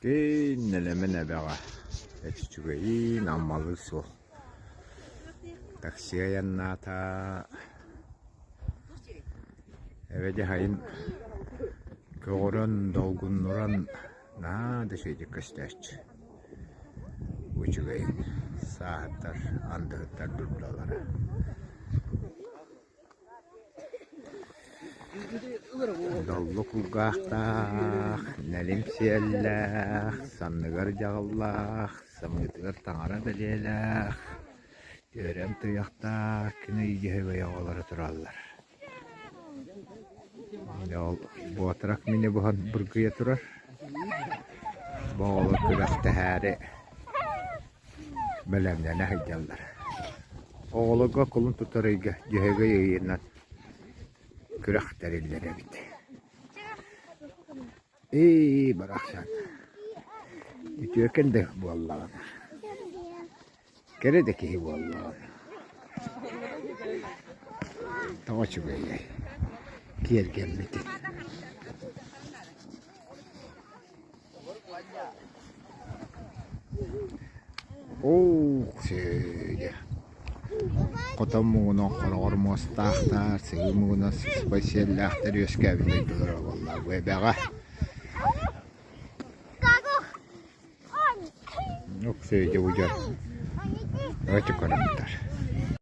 Киин нэлэмэн эбэҕэ үчүгэйиин Аммалыы суол. Такси айаннаата. Эбэ дьаһайын көҕөрөн, долгуннуран наһаа да үчүгэйдик көстөөччү. Үчүгэйин сааһыттар, андыһыттар дурдалара. Доллу кулгаахтаах, нэлим сиэллээх, санныгар дьаҕыллаах, самыытыгар таҥара бэлиэлээх, түөрэм туйахтаах күн ыйдьыһыгый оҕолоро тураллар. Ол буотарак мини буһан бургуйа турар. Бу оҕолор күрэхтэһээри бэлэмнэнэ сылдьаллар. Оҕолорго кулун тутар ыйга Дьөһөгөй ыйынан күрэх тэриллэр эбит. Ии, барахсан, үтүөкэн да буоллаҕына, кэрэ да киһи буоллаҕына, тоҕо үчүгэйэй, киэргэммитин. Оо, Хотон муҥунан хороҕор муостаахтар, сыһыы муҥунан сыспай сиэллээхтэр үөскээбит дойдулара буолла бу эбэҕэ. Ок, дьон өтө көрөттөр.